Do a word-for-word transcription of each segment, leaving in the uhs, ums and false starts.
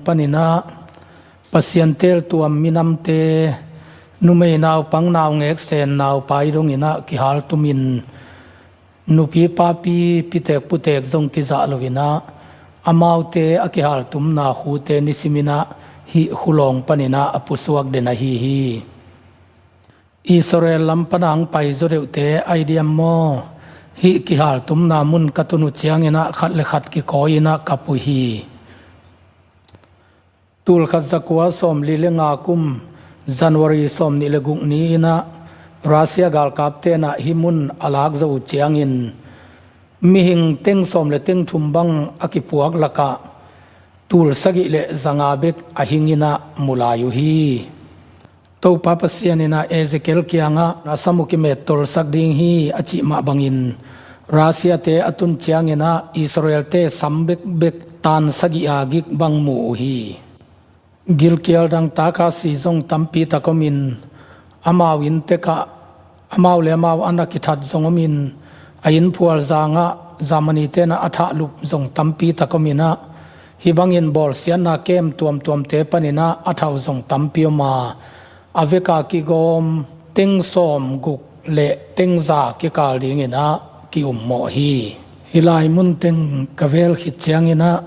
paninah Pasian teeltuam minamte, numei naupang naungek sen naupai donginah kihaltumin nupi papi pitek putek zong kizah loinah amaute a kihaltumna khute nisiminah hih khulawng paninah a pusuak den ahi hi. Israel lam pana ang pai zaw deuhte aidiam maw? Hih kihaltumna mun ka tun uh cianginah khat le khat kikawi inah kap uh hi. Tulkhat zakua sawmli le nga kum January sawmnih le guk ni inah Russia galkap tenah hih mun a lak zo uh ciangin mihing teng sawm le teng thum bang a kipuak lakah tul sagih le zanga bek a hinginah mu lai uh hi. Topa Pasian inah Ezekiel kiangah a sam uh kimettolsak ding hi a cih mah bangin Russia te a tun cianginah Israel te sam bekbek tan sagih a gik bang mu uh hi. Gilkial dangtak a si zong tampi tak omin amau inntekah amau le amau an a kithat zong omin a innphual zangah Germany tenah a thahlup zong tampi tak ominah hih bangin bawlsiatna kem tuamtuamte paninah a thau zong tampi om a a veka kigawm teng sawm guk le teng za kikal dinginah ki-ummawh hi. Hih lai mun teng ka vel khit cianginah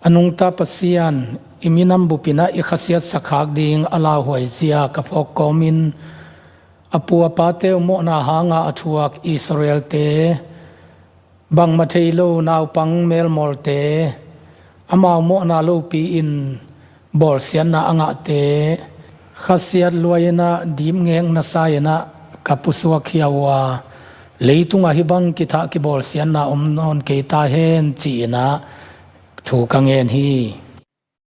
a nungta Pasian i minam bupinah i khasiatsak khak ding a lauhuai zia ka phawk kawmin a pu a pate uh mawhna hanga a thuak Israel te bangmah thei lo naupang melmawlte amau mawhna lopi in bawlsiatna a ngahte khasiat luai inah dipngek nasa inah ka pusuak khia uh a leitungah hih bang kithah kibawlsiatna om nawn kei ta hen ci-inah thu ka ngen hi.